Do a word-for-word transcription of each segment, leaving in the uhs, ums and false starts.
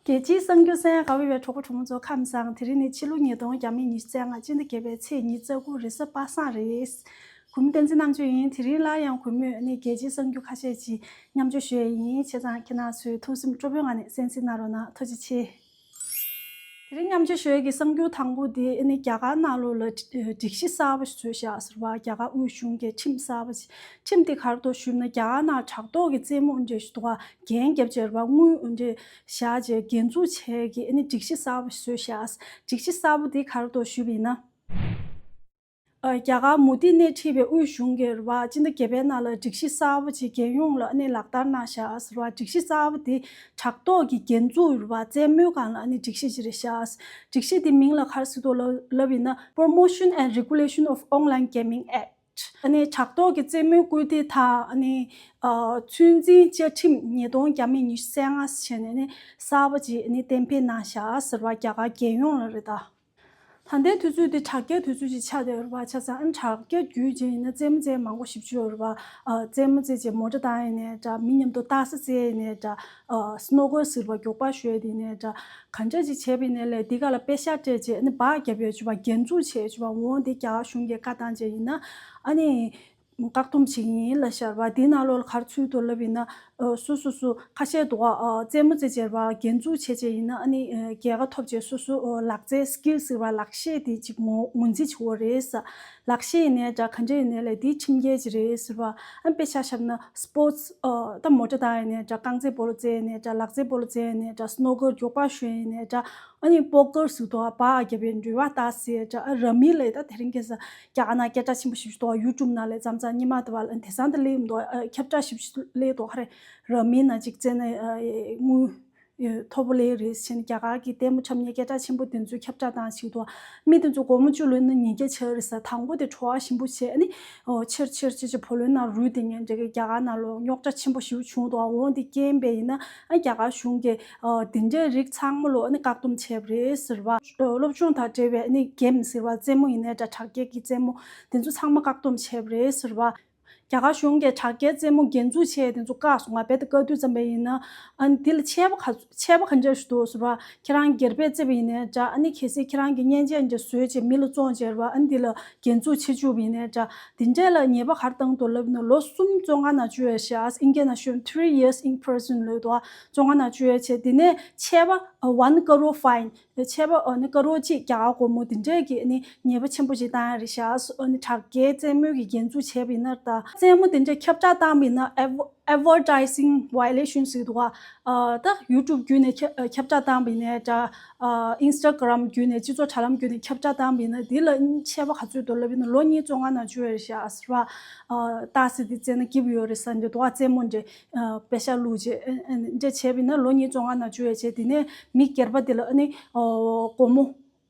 རྒྱལ་སྤྱིའི་གསར་འགྱུར་གསན་གནང་གནང་བའི་གྲོགས་པོ་གྲོགས་མོ་ཚོ་ཁམས་བཟང་། དེ་རིང་ནི་ཕྱི་ལོ་ཉིས་སྟོང་ཉིས་བརྒྱ་ཉི་ཤུ་རྩ་ལྔ་སྤྱི་ཟླ་བརྒྱད་པའི་ཚེས་ཉི་ཤུ་རྩ་དགུ་རེས་གཟའ་པ་སངས་རེད། གུས་མོ་བསྟན་འཛིན་རྣམ་དཔྱོད་ཡིན། དེ་རིང་སླར་ཡང་གུས་མོས་ནི་རྒྱལ་སྤྱིའི་གསར་འགྱུར་ཁ་ཤས་ཅིག་མཉམ་སྤྱོད་ཞུ་ཡས་ཡིན། བྱས་ཙང་ཁྱེད་རང་ཚོས་ཐུགས་སེམས་སྤྲོ་པོའི་ངང་ནས་གསན་གཟིགས་གནང་རོགས་གནང་། ཐུགས་རྗེ་ཆེ། དེ་རིང་མཉམ་སྤྱོད་ཞུ་ཡས་ཀྱི་གསར་འགྱུར་དང་པོ་དེ་ནི་རྒྱ་གར་ནང་ལོགས་ལ་སྒྲིག་གཞི་གསར་པ་ཞིག་བཟོས་བཞག་ཟེར་བ། རྒྱ་གར་དབུས་གཞུང་གི་ཁྲིམས་གསར་པ་ཞིག་ཁྲིམས་དེ་ག་རེ་འདུག་ཞུས་ན། རྒྱ་གར་ནང་དྲག་ཐོག་གི་རྩེད་མོ་འདྲ་ཞིག་འདུག་ག་འགན་བརྒྱབ་བྱས་རེད་བ། དངུལ་འདྲ་བཞག་བྱས་འགན་འཛུགས་བྱས་ཀྱི་ཨ་ནི་སྒྲིག་གཞི་གསར་པ་ཞིག་བཟོས་བཞག་སྒྲིག་གཞི་གསར་པ་དེ་ག་རེ་འདུག་ཞུས་པ་ཡིན་ན། ཨ། རྒྱ་གར་མུ་མཐུད་སྣེ་ཁྲིད་པའི་དབུས་གཞུང་གིས་རེད་བ། སྤྱི་ཟླ་བརྒྱད་པའི་ནང་ལ་སྒྲིག་གཞི་གསར་པ་ཅིག་རྒྱལ་ཡོངས་ལ་ཨ་ནི་ལག་བསྟར་གནང་བཞག་ཟེར་བ། སྒྲིག་གཞི་གསར་པ་དེ་དྲག་ཐོག་གི་འགན་འཛུགས་རེད་བ། རྩེད་མོའི་སྒང་ལ་ཨ་ནི་སྒྲིག་གཞི་ཅིག་རེད་བཞག་སྒྲིག་གཞི་དེ་མིང་ལ་ག་རེ་ཟེར་འདུག་ལབ་ལབ་ཡིན་ན། Promotion and Regulation of Online Gaming Act། ཨ་ནི་དྲག་ཐོག་གི་རྩེད་མོའི་སྐུལ་འདེད་དང་ཨ་ནི་ཨ་ཚོད་འཛིན་བཅའ་ཁྲིམས་ཉིས་སྟོང་བརྒྱ་མེད་ཉི་ཤུ་རྩ་ལྔ་ཟེར་བྱས་ནས་ནི་གསར་པ་ཅིག་ཨ་ནི་གཏན་འབེབས་གནང་བཞག་ཟེར་བ། རྒྱ་གར་རྒྱལ་ཡོངས་ལ་རེད་ད། ད་ལྟའི་དུས་ཚོད་འདི་དྲག་སྐྱེད་དུས་ཚོད་ཅིག་ཆགས་བསྡད་ཡོད་རེད་པ། བྱས་ཙང་ཨ་ནི་དྲག་སྐྱེད་བརྒྱུད་བྱས་ཡིན་ན་རྩེད་མོ་རྩེ་མཁན་མང་པོ་ཞེ་པོ་ཅིག་ཡོད་རེད་པ། ཨ། རྩེད་མོ་རྩེ་བྱས་མོ་ཊ་བཏང་ཡིན་ནའི་འདྲ། མི་མཉམ་དུ་རྟ་ས་རྩེ་ཡིན་ནའི་འདྲ། ཨ། སི་ནོ་ཀར་ཟེར་བ་མགྱོགས་པ་གཞུ་ཡས་དེ་ཡིན་ནའི་འདྲ། ག་འདྲ་ཅིག་བྱས་པ་ཡིན་ནའི་ལས་འདི་ག་ལ་པེ་ཤག་སྤྲད་བྱས་ཨ་ནི་སྦག་བརྒྱབ་ཡོད་ཅིག་པ། འགན་འཛུགས་བྱས་ཅིག་པ། འོ་འདི་རྒྱ་གར་གཞུང་གིས་བཀའ་བཏང་བྱས་ཡིན་ན་ཨ་ནི་བཀག་སྡོམ་བྱེད་ཀྱི་ཡིན་ལབ་བཞག་པ། དེའི་ནང་ལོགས་ལ་ག་རེ་ཚུད་འདུག་ལབ་ཡིན་ན། ཨ། སོ་སོ་སོ་ཁ་ཤས་འདུག་ག་ཨ། རྩེད་མོ་རྩེ་བྱས་པ་འགན་འཛུགས་བྱས་བྱས་ཡིན་ན་ཨ་ནི་ཨ། རྒྱལ་ཁ་ཐོབ་བྱས་སོ་སོ་ཨ། ལག་རྩལ་སི་ཀིལ་ཟེར་བ་ལག་ཤེས་དེ་ཅིག་ངོ་ངོས་འཛིན་བྱེད་དགོས་རེད་ཟེར། ལག་ཤེས་ཡིན་ནའི་འདྲ་ག་འདྲ་ཡིན་ནའི་ལས་དེ་ཁྲིམས་འགལ་ཅིག་རེད་ཟེར་བ། ཨ། དཔེ་ཆ་བཞག་ན་སི་པོར་ཊི་སི་ཨ། ད་མོ་ཊ་བཏང་ཡིན་ནའི་འདྲ། རྐང་རྩེད་སྤོ་ལོ་རྩེ་ཡིན་ནའི་འདྲ། ལག་རྩེད་སྤོ་ལོ་རྩེ་ཡིན་ནའི་འདྲ། སི་ནོ་ཀར་མགྱོགས་པ་གཞུ་ཡིན་ནའི་འདྲ། ཨ་ནི་པོ་ཀར་ཟེར་འདུག་ག་པག་བརྒྱབ་པའི་འགྲུལ་པ་རྟ་ཟེར་འདྲ། ཨ། ར་མི་ལས་ད་དེ་རིང་ཁ་སང་རྒྱ་གར་ནང་སྐད་གྲགས་ཆེན་པོ་ཞེ་པོ་ཞིག་འདུག་ག་ཡུ་ཊུབ་ནང་ལས་མཚམས་མཚམས་སྔོན་མ་དེ་བ་ལ་དེང་སང་དེ་སླེབས་མི་འདུག་ཨ། ཁྱབ་བསྒྲགས་ཞེ་པོ་ཞིག་སླེབས་འདུག་ག་རེད། ར་མི་ནང་ཅིག་རྩེས་ན་ཨ། དངུལ་མཐོ་པོ་སླེབས་རེད་ཟེར་ནས་རྒྱ་གར་གྱི་ལྟད་མོ་འཁྲབ་མཁན་སྐད་གྲགས་ཆེན་པོ་དེ་ཚོས་ཁྱབ་བསྒྲགས་བཏང་ཞིག་འདུག་མི་དེ་ཚོ་སྒོར་མོ་བཅུ་ལོན་ན་ཉིས་བརྒྱ་ཆགས་རེད་ཟེར། དང་པོ་དེ་བྲོ་བ་ཞིམ་པོ་བྱས་ཨ་ནི་ཨོ་ཆེར་ཆེར་ཆེར་ཆེར་བུ་ལོན་ནང་རུལ་དེ་ངན་འདྲ་གི་རྒྱ་གར་ནང་ལོགས་རྙོག་དྲ་ཆེན་པོ་ཞིག་བྱུང་འདུག་འོ་འདི་རྐྱེན་པས་ཡིན་ན་ཨ་རྒྱ་གར་གཞུང་གིས་ཨ་དེ་འདྲའི་རིགས་ཚང་མ་ལོ་ཨ་ནི་བཀག་སྡོམ་བྱས་པ་རེད་ཟེར་བ། སློབ་སྦྱོང་དང་འབྲེལ་བའི་ཨ་ནི་གེམ་ཟེར་བ་རྩེད་མོ་ཡིན་ནའི་འདྲ་དྲག་སྐྱེད་ཀྱི་རྩེད་མོ་དེ་ཚོ་ཚང་མ་བཀག་སྡོམ་བྱས་པ་རེད་ཟེར་བ། རྒྱ་གར་གཞུང་གིས་དྲག་སྐྱེད་རྩེད་མོ་འགན་འཛུགས་བྱས་དེ་ཚོ་བཀག་སོང་ང་། རྦད་དེ་བཀག་དུས་ཙམ་པ་ཡིན་ན་ཨ་ནི་འདི་ལ་ཆད་པ་ག་ཆད་པ་ག་འདྲ་ཞིག་འདུག་ཟེར་བ། ཁྱེད་རང་སྒེར་པས་རྩེད་པ་ཡིན་ནའི་འདྲ། ཨ་ནི་གལ་སྲིད་ཁྱེད་རང་གི་མཉེན་ཆས་འདྲ་བཟོས་བྱས་མི་ལ་བཙོང་བྱས་རེད་བ། ཨ་ནི་འདི་ལ་འགན་འཛུགས་བྱེད་བཅུག་པ་ཡིན་ནའི་འདྲ། འདི་འདྲས་ལ་ཉེས་པ་ག་རེ་བཏང་འདུག་ལབ་ན་ལོ་གསུམ་བཙོན་ཁང་ནང་བཅུག་ཡ་བྱས། ཨིན་སྐད་ནང་ཞུས་ན་three years in prison ལབ་འདུག་བཙོན་ཁང་ནང་བཅུག་ཡ་བྱས། དེ་ནས་ཆད་པ་one crore fine ཆད་པ་ཨ་ནི་ཀ་རོར་གཅིག་རྒྱ་གར་སྒོར་མོ་དེ་འདྲས་ཀྱི་ཨ་ནི་ཉེས་པ་ཆེན་པོ་ཅིག་བཏང་ཡ་རེད་ཤག་ཨ་ནི་དྲག་སྐྱེད་རྩེད་མོ་གི་འགན་འཛུགས་བྱས་པ་ཡིན་ན། ད་རྩེད་མོ་དེ་འདྲས་ཁྱབ་བསྒྲགས་བཏང་བ་ཡིན་ན་adver- advertising violation ཟེར་གྱི་འདུག་ག་ཨ་ད་ཡུ་ཊུབ་བརྒྱུད་ནས་ཁྱབ་ཁྱབ་བསྒྲགས་བཏང་བ་ཡིན་ནའི་འདྲ། ཨ་ཨིན་སི་ཊ་གྷི་རམ་བརྒྱུད་ནས་སྤྱི་ཚོགས་དྲ་ལམ་བརྒྱུད་ནས་ཁྱབ་བསྒྲགས་བཏང་བ་ཡིན་ན་དེ་ལ་ཆད་པ་ག་ཚོད་འདུག་ལབ་ཡིན་ན་ལོ་གཉིས་བཙོན་ཁང་ནང་བཅུག་ཡ་རེད་ཤག་ཟེར་བ། ཨ་ཏག་སེ་དེ་རྩེས་ན་སྐྱིད་པོ་ཡོད་རེད་ཟེར་འདྲ་འདུག་ག་རྩེད་མོ་འདྲས། ཨ་པེ་ཤག་བླུགས་བྱས་ཨ་ཨ་འདྲས་བྱས་པ་ཡིན་ན་ལོ་གཉིས་བཙོན་ཁང་ནང་བཅུག་ཡ་བྱས། དེ་ནས་མི་སྒེར་པ་དེ་ལ་ཨ་ནི་ཨོ་སྒོར་མོ་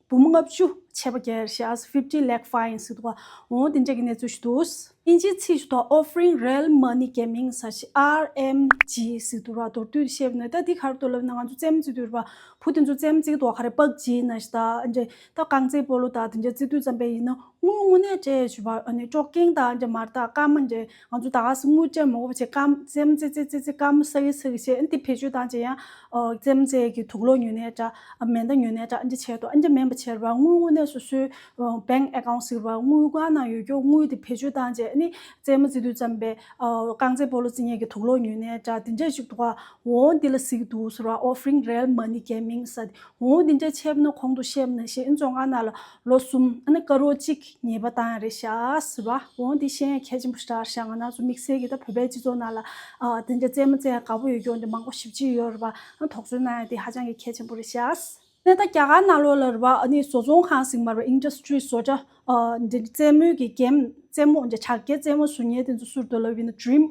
འབུམ་ལྔ་བཅུ་ཆད་པ་བརྒྱབ་ཡ་རེད་ཤག fifty lakh fine ཟེར་འདུག་ག་འོ་དེ་འདྲས་ཀྱི་གནས་ཚུལ་ཞིག་འདུག་དབྱིན་ཇིའི་ཚིག་ཞིག་འདུག་ག Offering Real Money Gaming ཟེར་ཞིག R M G ཟེར་འདུག་ར། མདོར་བསྡུས་བཤད་པ་ན་ད་འདི་ག་རེ་འདུག་ལབ་ན་ང་ཚོ་རྩེད་མོ་རྩེ་དུས་ར་བུ་དེ་ཚོ་རྩེད་མོ་རྩེ་གི་འདུག་ག་ག་རེ་པབ་ཇི་ན་ཞིག་ད་འདྲས་ད་རྐང་རྩེད་སྤོ་ལོ་ད་དེ་འདྲས་རྩེ་དུས་ཙམ་པ་ཡིན་ན། དངུལ་དངོས་གནས་སྤྲད་བྱས་པ་ཨ་ནི་ཅོག་ཀིང་དང་འདྲ་མར་དང་སྐར་མ་འདྲ་ང་ཚོ་ད་ག་སེ་དངུལ་སྤྲད་མ་དགོས་པ་བྱས་སྐར་མ་རྩེད་མོ་རྩེ་རྩེ་རྩེ་རྩེ་སྐར་མ་ས་གི་ས་གི་བྱས་ཨ་ནི་དེ་བེད་སྤྱོད་བཏང་བྱས་ཡང་ཨ་རྩེད་མོ་རྩེ་གི་དུག་སློག་ཉོས་ནའི་འདྲ་ཨ་མེ་མདའ་ཉོས་ནའི་འདྲ་ཨ་འདྲ་བྱས་འདུག་ཨ་འདྲ་མིན་པ་བྱས་པ་དངུལ་དངོས་གནས་སོ་སོའི་bank account ཟེར་བ་དངུལ་ཁང་ནང་ཡོད་རྒྱུ་དངུལ་དེ་བེད་སྤྱོད་བཏང་བྱས་ཨ་ནི་རྩེད་མོ་རྩེ་དུས་ཙམ་པའི་ཨ་རྐང་རྩེད་སྤོ་ལོ་རྩེ་མཁན་གྱི་དུག་སློག་ཉོས་ནའི་འདྲ་དེ་འདྲ་ཞིག་འདུག་ག་འོ་འདི་ལ་ཟེར་གྱི་འདུག་ཟེར་བ། Offering Real Money Gaming ཟེར། འོ་འདི་འདྲ་བྱས་པ་ན་གོང་དུ་བཤད་པ་ནང་བཞིན་ཨ་ནི་བཙོན་ཁང་ནང་ལ་ལོ་གསུམ་ཨ་ནི་ཀ་རོར་གཅིག་ཉེས་པ་བཏང་ཡ་རེད་ཤག་ཟེར་བ། འོ་འདི་ཤེས་ཡ་གལ་ཆེན་པོ་ཞེ་དྲག་རེད་ཤག་ང་རང་ཚོ་དམིགས་བསལ་གྱི་ད་བོད་པའི་སྤྱི་ཚོགས་ནང་ལ་ཨ་དེ་འདྲ་རྩེད་མོ་རྩེ་ཡ་དགའ་པོ་ཡོད་རྒྱུ་འདྲ་མང་པོ་ཞེ་པོ་ཅིག་ཡོད་རེད་པ། ཨ་དོགས་ཟོན་གནང་ཡ་དེ་ཧ་ཅང་གི་གལ་ཆེན་པོ་རེད་ཤག་ནས་ད་རྒྱ་གར་ནང་ལོགས་ལ་རེད་པ། ཨ་ནི་བཟོ་ཚོང་ཁང་ཟེར་གྱི་མ་རེད་པ། Industry བཟོ་གྲྭ། ཨ་འདི་རྩེད་མོའི་གི་གེམ་རྩེད་མོ་འདི་དྲག་སྐྱེད་རྩེད་མོ་བཟོ་མཁན་དེ་ཚོ་སུ་རེད་འདུག་ལབ་ཡིན་ན་Dream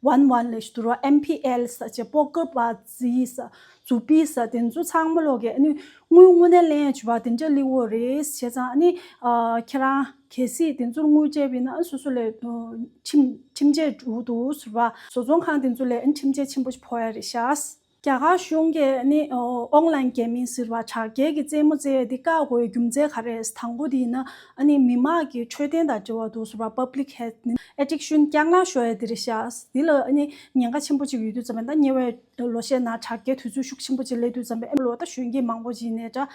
One One ལབ་ཞིག་འདུག་ར། M P L ཟེར་བྱས་པོ་ཀར་བ་ཛི་ཟེར་ཛུ་པི་ཟེར་དེ་ཚོ་ཚང་མ་ལོག་གི་ཨ་ནི་དངུལ་དངོས་གནས་ལེན་ཡ་བྱས་པ་དེ་འདྲ་སླེབས་ཡོད་རེད། བྱས་ཙང་ཨ་ནི་ཨ་ཁྱེད་རང་གལ་སྲིད་དེ་ཚོར་དངུལ་སྤྲད་པ་ཡིན་ན་ཨ་སོ་སོ་ལ་ཨ་ཁྲིམས་ཁྲིམས་ཆད་འགྲོ་གི་འདུག་ཟེར་བ། བཟོ་ཚོང་ཁང་དེ་ཚོ་ལ་ཨ་ནི་ཁྲིམས་ཆད་ཆེན་པོ་ཞིག་ཕོག་ཡ་རེད་ཤག་རྒྱ་གར་གཞུང་གིས་ནི་ཨོ་ཨོན་ལན་གེམ་མིང་ཟེར་བ་དྲ་རྒྱའི་གི་རྩེད་མོ་རྩེ་ཡས་འདི་བཀག་དགོས་རྒྱུ་མཚན་ག་རེ་རེད། དང་པོ་དེ་ཡིན་ན་ཨ་ནི་མི་མང་གི་འཕྲོད་བསྟེན་དང་འབྲེལ་བ་འདུག་ཟེར་བ། པབ་ལིག་ཧེལ་ཐི་ནི་ཨེ་ཌིག་ཤན་རྐྱང་ལག་ཤོར་ཡས་དེ་རེད་ཤག་འདི་ལ་ཨ་ནི་ཉེན་ཁ་ཆེན་པོ་ཅིག་ཡོད་དུས་ཙམ་པ། ད་ཉེ་བའི་ལོ་ཤས་ནང་དྲ་རྒྱའི་དུས་ཚོད་ཤུགས་ཆེན་པོ་ཅིག་སླེབས་དུས་ཙམ་པ། ཨེ་ལོ་ད་གཞོན་སྐྱེས་མང་པོ་ཅིག་ནས་འདྲ་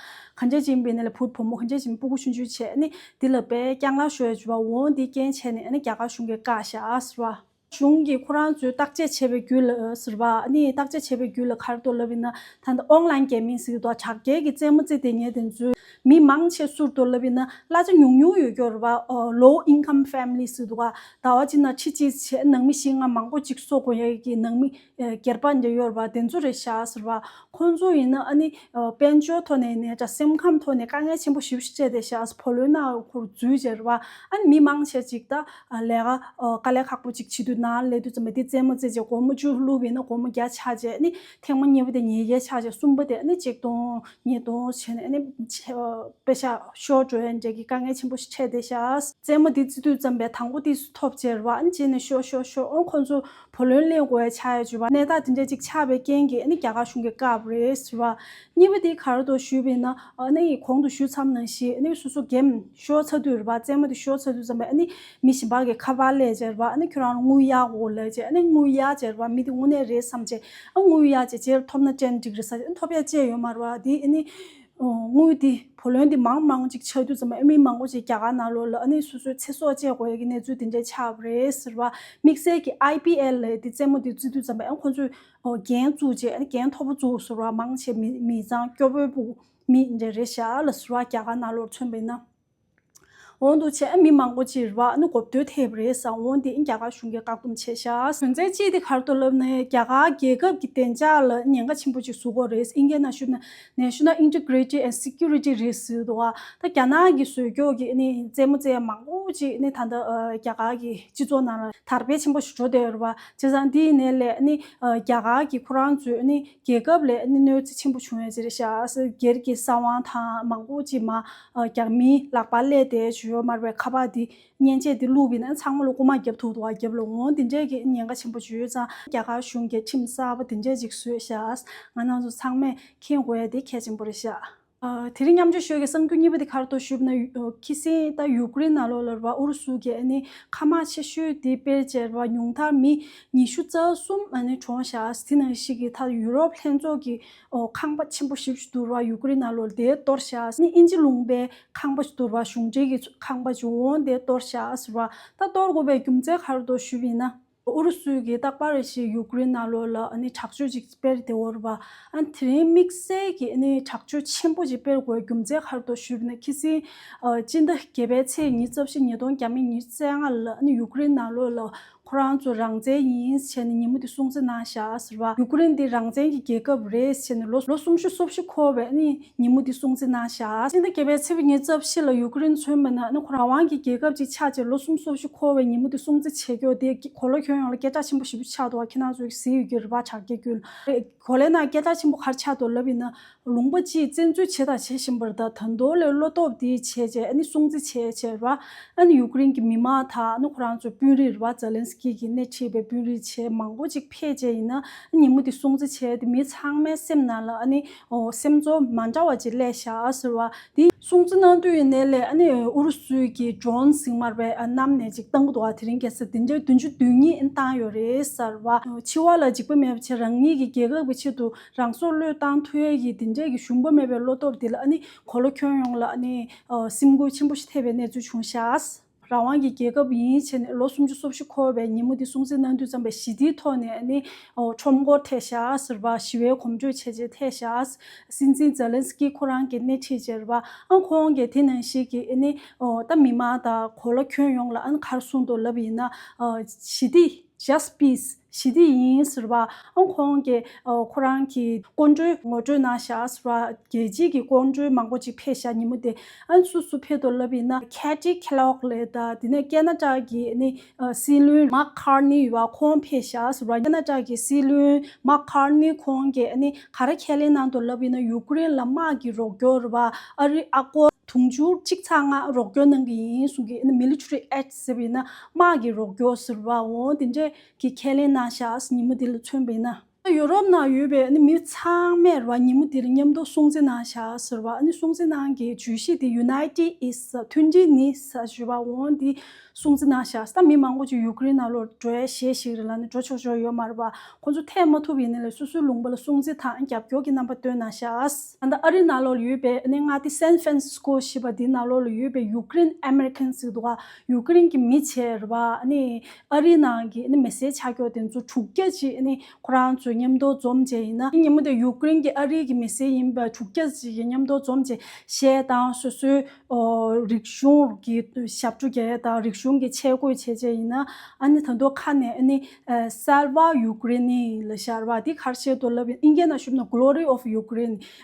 གང་ཅི་ཅིག་ཡིན་པའི་ནས་ལ་བུ་བུ་མོ་གང་ཅི་ཅིག་ཡིན་སྤུ་གུ་ཆུང་ཆུང་བྱས་ཨ་ནི་འདི་ལ་དཔེ་རྐྱང་ལག་ཤོར་ཡས་བྱུང་བ། འོ་འདི་རྐྱེན་བྱས་ནས་ཨ་ནི་རྒྱ་གར་གཞུང་གིས་བཀག་ཤག་ཟེར་བ། གཞུང་གིས་ཁོ་རང་ཚོས་བརྟག་དཔྱད་བྱས་པའི་བརྒྱུད་ལ་ཟེར་བ། ཨ་ནི་བརྟག་དཔྱད་བྱས་པའི་བརྒྱུད་ལ་ག་རེ་འདུག་ལབ་ཡིན་ན། ད་ལྟ་ཨོན་ལན་གེམ་མིང་ཟེར་གྱི་འདུག་དྲ་རྒྱའི་གི་རྩེད་མོ་རྩེ་བསྡད་མཁན་དེ་ཚོའི་མི་མང་ཆེ་སུ་རེད་འདུག་ལབ་ཡིན་ན། གླ་ཆ་ཉུང་ཉུང་ཡོད་ཀྱོག་རེད་པ། ཨོ་low income family ཟེར་གྱི་འདུག་ཟླ་བ་གཅིག་ནང་ཁྲི་གཅིག་བྱས་ནང་མི་བཞི་ལྔ་མང་པོ་ཅིག་གསོ་དགོས་ཡ་གི་ནང་མི་ཨེ་སྒེར་པ་འདྲ་ཡོད་རེད་པ། དེ་ཚོ་རེད་ཤག་ཟེར་བ། ཁོང་ཚོ་ཡིན་ན་ཨ་ནི་ཨ་དཔལ་འབྱོར་ཐོག་ནས་ནས་འདྲ་སེམས་ཁམས་ཐོག་ནས་དཀའ་ངལ་ཆེན་པོ་ཞེ་པོ་ཅིག་སྤྲད་བསྡད་ཤག་བུ་ལོན་ནང་ཁོར་འཛུལ་བྱས་རེད་པ། ཨ་ནི་མི་མང་ཆེ་ཅིག་ད་ཨ་ལས་ཀ་ཨ་དཀའ་ལས་ཁག་པོ་ཅིག་བྱེད་དུས་ནང་སླེབས་དུས་ཙམ་པ་འདི་རྩེད་མོ་རྩེ་བྱས་སྒོར་མོ་བཅུ་བླུགས་པ་ཡིན་ན་སྒོར་མོ་བརྒྱ་ཆགས་བྱས། ཨ་ནི་ཐེངས་མ་གཉིས་པ་དེ་ཉིས་བརྒྱ་ཆགས་བྱས། གསུམ་པ་དེ་ཨ་ནི་ཆིག་སྟོང་ཉིས་སྟོང་བྱས་ནས་ཨ་ནི་ཆེ་ཨ་པེ་ཤ་ཤོར་འགྲོ་ཡ་འདྲ་གི་དཀའ་ངལ་ཆེན་པོ་ཞིག་འཕྲད་བསྡད་ཤག་རྩེད་མོ་འདི་རྩེ་དུས་ཙམ་པས་དང་པོ་དེ་སུ་ཐོབ་བྱས་རེད་པ། ཨ་ནི་རྗེས་ནས་ཤོར་ཤོར་ཤོར། ཨོ་ཁོང་ཚོ་བུ་ལོན་ལེན་དགོས་ཡ་ཆགས་ཡ་བྱུང་བ། གནས་སྟངས་དེ་འདྲ་ཅིག་ཆགས་པའི་རྐྱེན་གྱིས་ཨ་ནི་རྒྱ་གར་གཞུང་གིས་བཀག་པ་རེད་ཟེར་བ། གཉིས་པ་དེ་ག་རེ་འདུག་ཞུས་པ་ཡིན་ན། ཨ་ནི་གོང་དུ་ཞུས་ཚར་ནང་བཞིན་ཨ་ནི་སོ་སོ་གེམ་ཤོར་ཚར་དུས་རེད་པ། རྩེད་མོ་དེ་ཤོར་ཚར་དུས་ཙམ་པ་ཨ་ནི་མི་གཞན་པ་གིས་ཁ་པར་སླེབས་བྱས་རེད་པ། ཨ་ནི་ཁྱོད་རང་ལ་དངུལ་གཡར་དགོས་ལབ་བྱས། ཨ་ནི་དངུལ་གཡར་བྱས་རེད་པ། མི་དེ་དངོས་གནས་རེད་བསམ་བྱས། ཨ་དངུལ་གཡར་བྱས་རྗེས་ཐོབ་ན་ཅི་འདྲ་འགྲིག་རེད་ཟེར། ཨ་ནི་ཐོབ་ཡ་ཅི་ཡང་ཡོད་མ་རེད་པ། དེ་ཨ་ནི་དངུལ་དེ་བུ་ལོན་དེ་མང་མང་ཅིག་ཆགས་དུས་ཙམ་པ་ཨ་མི་མང་པོ་ཅིག་རྒྱ་གར་ནང་ལོགས་ལ་ཨ་ནི་སོ་སོའི་ཚེ་སྲོག་བཅད་དགོས་ཡ་གི་གནས་ཚུལ་དེ་འདྲ་ཆགས་པ་རེད་ཟེར་བ། དམིགས་བསལ་གྱི་ཨའི་པི་ཨེལ་ལབ་དེ་རྩེད་མོ་དེ་རྩེ་དུས་ཙམ་པ་ཨ་ཁོང་ཚོས་ཨོ་འགན་བཙུགས་བྱས། ཨ་ནི་འགན་མཐོ་པོ་བཙུགས་ཟེར་བ། མང་ཆེ་མི་མི་ཚང་སྐྱོ་པོའི་སྤུ་གུ་མི་འདྲ་རེད་ཤག་ལ་ཟེར་བ། རྒྱ་གར་ནང་ལོགས་མཚོན་པ་ཡིན་ན། འོ་འདུག་བྱས་ཨ་མི་མང་པོ་ཅིག་རེད་པ། ཨ་ནི་གོ་བསྡུར་ཐེབས་རེད་ཟེར། འོ་འདི་རྒྱ་གར་གཞུང་གིས་བཀག་སྡོམ་བྱས་ཤག་རྒྱུ་མཚན་གཅིག་དེ་ག་རེ་འདུག་ལབ་ན། རྒྱ་གར་རྒྱལ་ཁབ་ཀྱི་བདེ་འཇགས་ལ་ཉེན་ཁ་ཆེན་པོ་ཅིག་བཟོ་གི་རེད། ཨིན་སྐད་ནང་ཞུས་ན་National Integrity and Security Risk ཟེར་འདུག་པ། ད་རྒྱ་ནག་གིས་བཟོས་ཀྱོག་གི་ཨ་ནི་རྩེད་མོ་རྩེ་ཡ་མང་པོ་ཅིག་ཨ་ནི་ད་ལྟ་ཨ་རྒྱ་གར་གྱི་སྤྱི་ཚོགས་ནང་ལ་དར་སྤེལ་ཆེན་པོ་ཞིག་འགྲོ་བསྡད་ཡོད་རེད་པ། བྱས་ཙང་འདི་ཡིན་ནའི་ལས་ཨ་ནི་ཨ་རྒྱ་གར་གྱིས་ཁོ་རང་ཚོའི་ཨ་ནི་རྒྱལ་ཁབ་ལ་ཨ་ནི་གནོད་འཚེ་ཆེན་པོ་བྱུང་ཡོད་ཅེས་རེད་ཤག་སྒེར་གྱི་གསང་བ་དང་མང་པོ་ཅིག་མར་རྒྱ་མིའི་ལག་པར་སླེབས་བསྡད་ཡོད་མ་རེད་པས། ཁ་པར་འདི་མཉེན་ཆས་འདི་བླུགས་པ་ཡིན་ན་ཚང་མ་ལ་རྐུ་མ་བརྒྱབ་ཐུབ་འདུག་པ། རྒྱབ་ལ་འོང་འདི་འདྲས་ཀྱི་ཉེན་ཁ་ཆེན་པོ་ཅིག་ཡོད་ཙང་རྒྱ་གར་གཞུང་གིས་ཁྲིམས་གསར་པ་འདི་འདྲས་ཅིག་བཟོས་ཤག་ང་རང་ཚོ་ཚང་མས་མཁྱེན་དགོས་ཡ་འདི་གལ་ཆེན་པོ་རེད་ཤག་ཨ་དེ་རིང་མཉམ་སྤྱོད་ཞུ་ཡ་གི་གསར་འགྱུར་གཉིས་པ་དེ་ག་རེ་འདུག་ཞུས་པ་ན། ཨ་ཁ་སང་ད་ཡུཀ་རེན་ནང་ལོགས་ལ་རེད་པ། ཨུ་རུ་སུ་གིས་ཨ་ནི་མཁའ་དམག་ཆེ་ཤོས་དེ་སྤེལ་བྱས་རེད་པ། ཉུང་མཐར་མི་ཉི་ཤུ་རྩ་གསུམ་ཨ་ནི་གྲོངས་ཤག་དེ་ནང་བཞིན་གྱི་ད་ཡུ་རོབ་ལྷན་ཚོགས་ཀྱི་ཨོ་ཁང་པ་ཆེན་པོ་ཞེ་པོ་ཅིག་འདུག་རེད་པ། ཡུཀ་རེན་ནང་ལོགས་དེ་གཏོར་ཤག་ཨ་ནི་དབྱིན་ཇི་ལུང་པའི་ཁང་པ་ཅིག་འདུག་རེད་པ། གཞུང་འབྲེལ་གྱི་ཁང་པ་ཅིག་འོང་དེ་གཏོར་ཤག་ཟེར་བ། ད་གཏོར་དགོས་པའི་རྒྱུ་མཚན་ག་རེ་འདུག་ཞུས་པ་ཡིན་ན། ཨུ་རུ་སུ་གིས་རྟག་པར་རེ་བཞིན་ཡུཀ་རེན་ནང་ལོགས་ལ་ཨ་ནི་དྲག་སྤྱོད་ཅིག་སྤེལ་བསྡད་ཡོད་རེད་པ། ཨ་ནི་དེ་རིང་དམིགས་བསལ་གྱི་ཨ་ནི་དྲག་སྤྱོད་ཆེན་པོ་ཅིག་སྤེལ་དགོས་རྒྱུ་མཚན་ག་རེ་འདུག་ཞུས་པ་ན། ཁ་སང་ཨ་སྤྱི་ཟླ་བརྒྱད་པའི་ཚེས་ཉི་ཤུ་རྩ་བཞི་ཉིས་སྟོང་བརྒྱ་མེད་ཉི་ཤུ་རྩ་ལྔ་ལ་ཨ་ནི་ཡུཀ་རེན་ནང་ལོགས་ལ་ཁོ་རང་ཚོ་རང་བཙན་ཡིན་ཟེར་ནས་ཉིན་མོ་དེ་སྲུང་བརྩི་གནང་ཤག་ཟེར་བ། ཡུཀ་རེན་འདི་རང་བཙན་གྱི་རྒྱལ་ཁབ་རེད་ཟེར་ནས་ལོ་ལོ་སུམ་ཅུ་སོ་བཞི་འཁོར་བའི་ཨ་ནི་ཉིན་མོ་འདི་སྲུང་བརྩི་གནང་ཤག་སྤྱི་ཟླ་བརྒྱད་པའི་ཚེས་ཉི་ཤུ་རྩ་བཞི་ལ་ཡུཀ་རེན་མཚོན་པ་ན་ཨ་ནི་ཁོ་རང་དབང་གི་རྒྱལ་ཁབ་ཅིག་ཆགས་བྱས་ལོ་སུམ་ཅུ་སོ་བཞི་འཁོར་བའི་ཉིན་མོ་འདི་སྲུང་བརྩི་བྱེད་རྒྱུ་དེ་གོ་ལ་ཁྱོན་ཡོངས་ལ་སྐད་གྲགས་ཆེན་པོ་ཞེ་པོ་ཆགས་འདུག་ཁྱེད་རང་ཚོས་གཟིགས་ཡོད་ཀྱི་རེད་པ། དྲ་རྒྱའི་བརྒྱུད་ལ་གོ་ལའི་ནང་སྐད་གྲགས་ཆེན་པོ་ག་རེ་ཆགས་འདུག་ལབ་ཡིན་ན། ལུང་པ་གཅིག་བཙན་འཛུལ་བྱས་དང་བྱེད་བཞིན་པ་རེད། ད་ད་དུང་ལས་བློ་སྟོབས་འདི་བྱས་བྱས་ཨ་ནི་སྲུང་བརྩི་བྱས་བྱས་རེད་པ། ཨ་ནི་ཡུཀ་རེན་གྱི་མི་མང་དང་ཨ་ནི་ཁོ་རང་ཚོའི་དཔོན་རིགས་རེད་པ། ཛེ་ལན་སི་ཀི་གིས་སྣེ་ཁྲིད་པའི་དཔོན་རིགས་བྱས་མང་པོ་ཅིག་ཕེབས་བྱས་ཡིན་ན་ཨ་ནི་ཉིན་མོ་འདི་སྲུང་བརྩི་བྱས་ཏེ་མི་ཚང་མའི་སེམས་ནང་ལ་ཨ་ནི། ཨོ་སེམས་ཚོར་མ་འདྲ་བ་ཅིག་སླེབས་ཤག་ཟེར་བ། འདི་སྲུང་བརྩི་གནང་དུས་ཡིན་ནའི་ལས་ཨ་ནི་ཨུ་རུ་སུའི་གི་ཌོ་རོན་ཟེར་མར་བའི་ཨ་གནམ་ནས་ཅིག་བཏང་གི་འདུག་པ། དེ་རིང་ཁ་སང་བདུན་ཕྲག་བདུན་ཅུ་དོན་གཉིས་བཏང་ཡོད་རེད་ཟེར་བ། འཆི་བ་ལ་འཇིགས་པ་མེད་པ་བྱས་རང་ཉིད་ཀྱི་རྒྱལ་ཁབ་ཀྱི་ཆེད་དུ་རང་སྲོག་བློས་བཏང་ཐུབ་ཡས་ཀྱི་དེ་འདྲས་ཀྱི་ཞུམ་པ་མེད་པའི་བློ་སྟོབས་དེ་ལ་ཨ་ནི་གོ་ལ་ཁྱོན་ཡོངས་ལ་ཨ་ནི་ཨ་སེམས་འགུལ་ཆེན་པོ་ཞིག་ཐེབས་པའི་གནས་ཚུལ་བྱུང་ཤག་རང་དབང་གི་རྒྱལ་ཁབ་ཡིན་བྱས་ནས་ལོ་སུམ་ཅུ་སོ་བཞི་འཁོར་བའི་ཉིན་མོ་འདི་སྲུང་བརྩི་གནང་དུས་ཙམ་པའི་ཞི་བདེའི་ཐོག་ནས་ཨ་ནི་ཨོ་ཁྲོམ་སྐོར་ཐེབས་ཤག་ཟེར་བ། ཞི་བའི་གོམ་བགྲོད་བྱས་བྱས་ཐེབས་ཤག་སྲིད་འཛིན་ཛེ་ལན་སི་ཀི་ཁོ་རང་གིས་སྣེ་ཁྲིད་བྱས་རེད་པ། ཨ་ཁོང་གིས་དེ་ནང་བཞིན་གྱི་ཨ་ནི་ཨོ་ད་མི་མང་དང་གོ་ལ་ཁྱོན་ཡོངས་ལ་ཨ་ནི་ག་རེ་གསུངས་འདུག་ལབ་ཡིན་ན། ཨ་ཞི་བདེ། Just peace། ཞི་བདེ་ཡིན་ཟེར་བ། ཨང་ཁོང་གིས་ཨ་ཁོ་རང་གི་སྐུ་མགྲོན་ངོ་སྤྲོད་གནང་ཤག་ཟེར་བ། རྒྱལ་སྤྱིའི་གི་སྐུ་མགྲོན་མང་པོ་ཅིག་ཕེབས་ཤག་ཉིན་མོ་དེ། ཨ་སུ་སུ་ཕེབས་འདུག་ལབ་ཡིན་ན། Katie Kellogg་ལབ་ད་དེ་ནས་ཁེ་ན་ཌ་གི་ནི་ཨ་སྲིད་བློན་Mark Carney་ཡོད་པ། ཁོང་ཕེབས་ཤག་ཟེར་བ། ཁེ་ན་ཌ་གི་སྲིད་བློན་Mark Carney་ཁོང་གིས་ནི་ག་རེ་ཁས་ལེན་གནང་འདུག་ལབ་ཡིན་ན། ཡུཀ་རེན་ལ་དམག་གི་རོགས་སྐྱོར་རེད་པ། ཨ་རི་ཨ་སྒོར་དུང་ཕྱུར་གཅིག་ཚེག་ལྔ་རོགས་སྐྱོར་གནང་གི་ཡིན་གསུང་གི། ཨ་ནི་military aid་ཟེར་བ་ཡིན་ན་དམག་གི་རོགས་སྐྱོར་ཟེར་བ། འོ་དེ་འདྲས་ཀྱི་ཁས་ལེན་གནང་ཤག་ཉིན་མོ་དེ་ལ་མཚོན་པ་ཡིན་ན། ད་ཡུ་རོབ་ནང་ཡོད་པའི་ཨ་ནི་མི་ཚང་མས་རེད་བ། ཉིན་མོ་འདིར་མཉམ་དུ་སྲུང་བརྩི་གནང་ཤག་ཟེར་བ། ཨ་ནི་སྲུང་བརྩི་གནང་གི་བརྗོད་གཞི་དེ་Unity is མཐུན་སྒྲིལ་ནི་ཟེར་ཞུ་བ། འོ་འདི་སྲུང་བརྩི་གནང་ཤག་ད་མི་མང་པོ་ཅིག་ཡུ་ཀེ་རེན་ནང་ལོགས་འགྲོ་ཡ་ཞེད་ཞིག་རེད་ལ་ནི་འགྲོ་ཆོག་ཆོག་ཡོད་མ་རེད་བ། ཁོང་ཚོ་ཐད་མ་ཐུབ་ཡིན་ནའི་ལས་སོ་སོའི་ལུང་པ་ལ་སྲུང་བརྩི་དང་རྒྱབ་སྐྱོར་གྱི་རྣམ་པ་སྟོན་གནང་ཤག་ད་ལྟ་ཨ་རི་ནང་ལོགས་ཡོད་པའི་ཨ་ནི་མངའ་སྡེ་San Francisco ཞེས་པ་འདི་ནང་ལོགས་ལ་ཡོད་པའི་ཡུ་ཀེ་རེན་ཨ་མེ་རི་ཁན་ཟེར་འདུག་ག་ཡུ་ཀེ་རེན་གྱི་མི་བྱས་རེད་བ། ཨ་ནི་ཨ་རིའི་ནང་གི་ཨ་ནི་མི་སེར་ཆགས་ཀྱོག་དེ་ཚོ་དྲུག་བརྒྱ་ཅིག་ཨ་ནི་ཁོ་རང་ཚོས་མཉམ་དུ་འཛོམས་བྱས་ཡིན་ན། ཉིན་མོ་དེ་ཡུ་ཀེ་རེན་གྱི་ཨ་རིའི་གི་མི་སེར་ཡིན་པ་དྲུག་བརྒྱ་ཅིག་གིས་མཉམ་དུ་འཛོམས་བྱས་གཞས་དང་སོ་སོའི་ཨོ་རིག་གཞུང་གི་ཞབས་བྲོ་རྒྱག་ཡ་དང་། རིག་གཞུང་གི་ཆས་གོས་བྱས་བྱས་ཡིན་ན། ཨ་ནི་ད་དུང་ཁ་ནས་ཨ་ནི་Слава Украине ལབ་ཤག་རེད་བ། འདི་ག་རེ་བྱས་འདུག་ལབ་ཡིན། ཨིན་སྐད་ནང་ཞུས་ན་Glory of Ukraine